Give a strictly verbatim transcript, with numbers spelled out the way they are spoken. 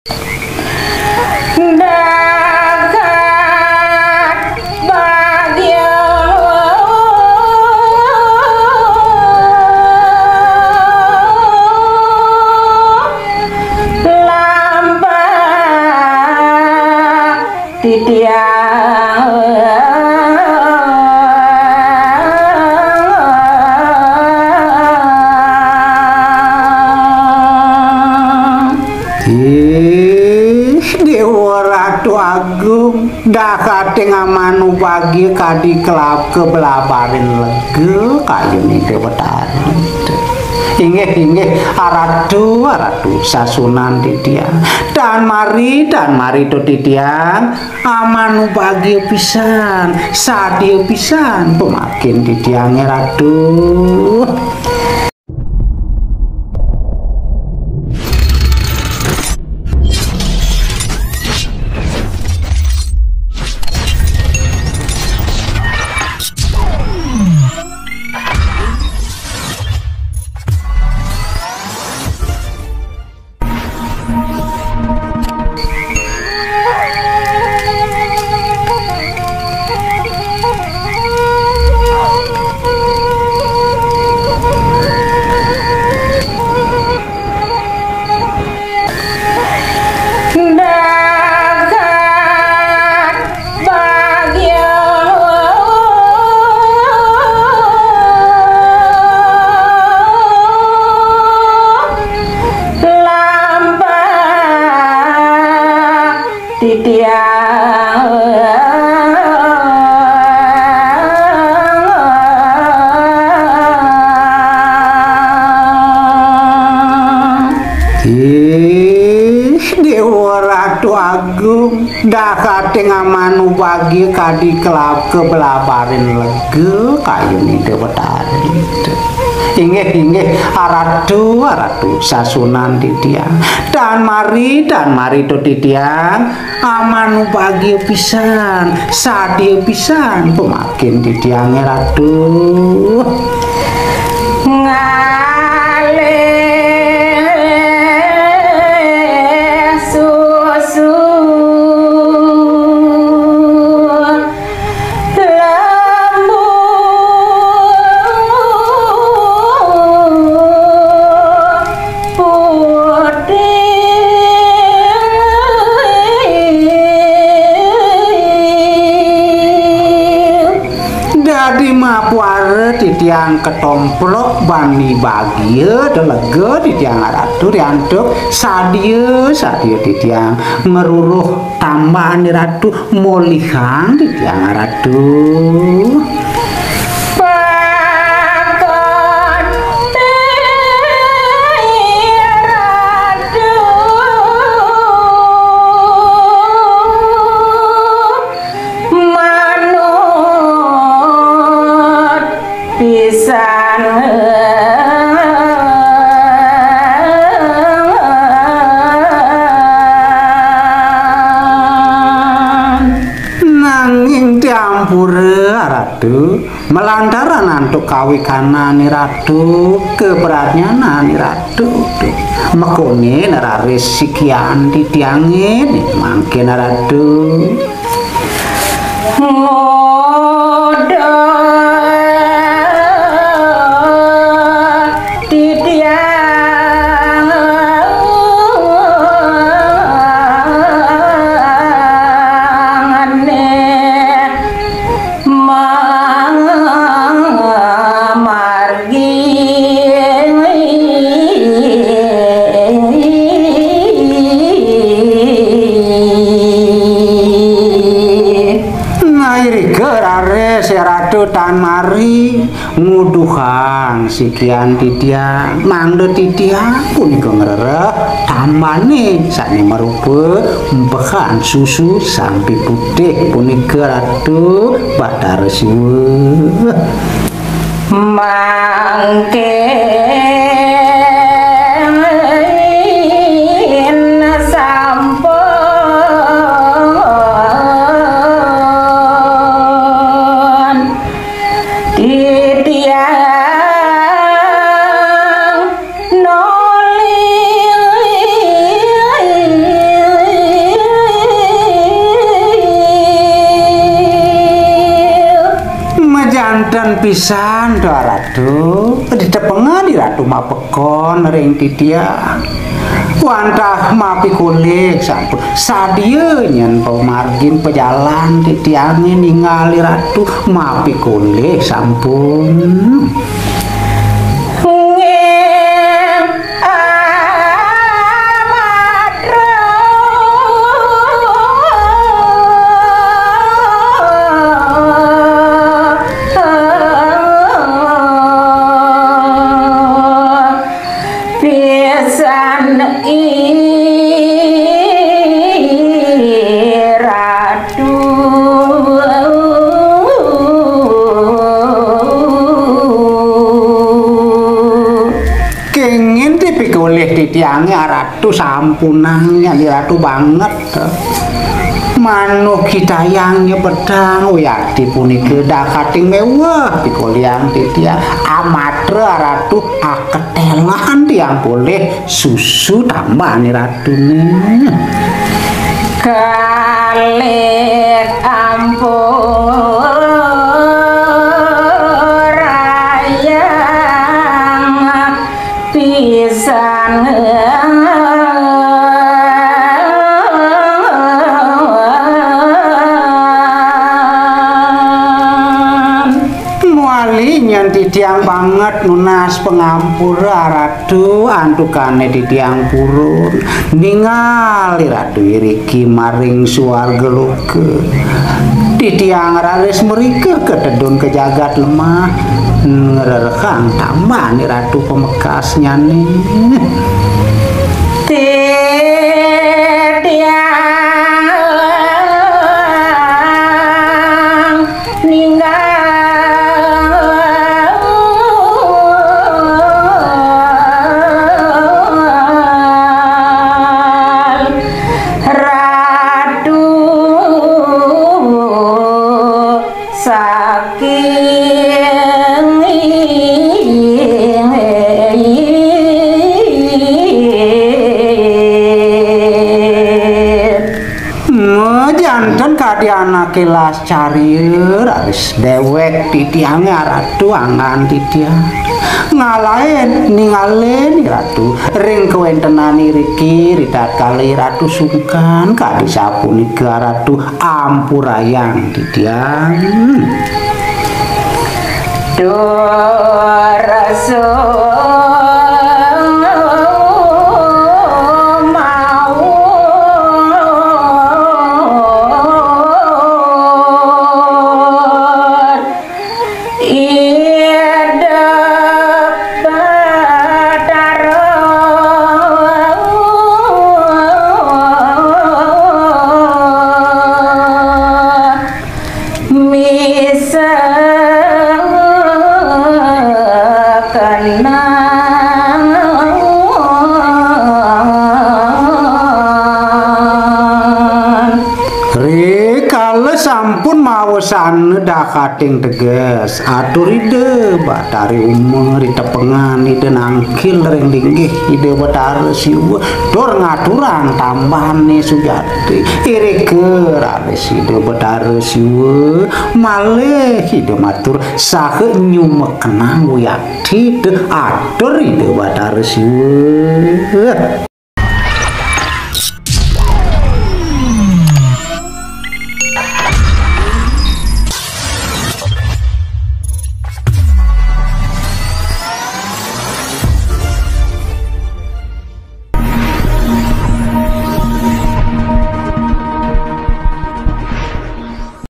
Dahat bagya lampah titiang. Ih, Déwa Ratu Agung, dahating amanu bagia kadi kelap kebelabarin lega kayuné Déwa Tari. Inggih, inggih, Aratu, Aratu, sasunan titiang. Tan mari, tan mari to titiang. Amanu bagia pisan, sadia pisan pamakin titiangé, Ratu. Dahat bagya lampah titiang. Ih, Déwa Ratu Agung, dahating amanu bagia kadi kelap kebelabarin lega kayuné Déwa Tari. Inggih, inggih, Aratu, Aratu, sasunan titiang. Tan mari, tan mari to titiang. Amanu bagia pisan, sadia pisan pamakin titiangé, Ratu. Ngalih susu lembu putih. Dadi mapuara titiang katomplok bani bagia, lega titiang Aratu riantuk sadia, sadia titiang ngruruh tambané Ratu, molihang titiang Ratu. Pakon Ratu manut pisan. Nanging diampura, Ratu, malantaran antuk kawikanané Ratu, kapradnyanané Ratu. Makané nararis sikian titiangé mangkin, Ratu. Ngodha titiang ané mamargi. Nairika raris Ratu tan mari nguduhang sikian titiang, mangda titiang punika ngrereh tambané sané marupa empehan susu sang piputih punika, Ratu Batara Siwa. Mangkin sampun titiang nolih. Pisan to Ratu, ditepengan Ratu mapekon ring titiang. Wantah mapikolih sampun sadia nyen pamargin pajalan titiange ningali Ratu mapikolih sampun. Nggih, amat pisan i Ratu. Kengin dipikolih titiange Ratu sampunang nyadi Ratu banget. Manuh kitayang nyebetang wiakti punika dakating meweh pikolihang titiang amatra Ratu aketelan tiang polih susu tambahane Ratune. Kalih ampurayang pisan. Muali nyen titiang banget nunas pangampura Ratu, antukane titiang purun ningali Ratu iriki maring suarga loka. Titiang raris mrika katedun ka jagat lemah, ngrerekang tambahane Ratu pamekasnyane. Titiang ninggal Ratu saking Janten kadi anake las carya, raris dewek titiange Ratu anggan titiang. Ngalahin ningalin Ratu ring kawentenan iriki ritatkala Ratu sungkan kadi sapunika Ratu ampurayang titiang. Dursa mawon. Ida Batara misa kenang. Rikala sampun mawesana dakating teges, atur Ida Batari Uma ritepengan Ida nangkil ring linggih Ida Batara Siwa, tur ngaturang tambahane sujati. Irika raris Ida Batara Siwa, malih Ida matur saha nyumekenang wiakti atur Ida Batara Siwa.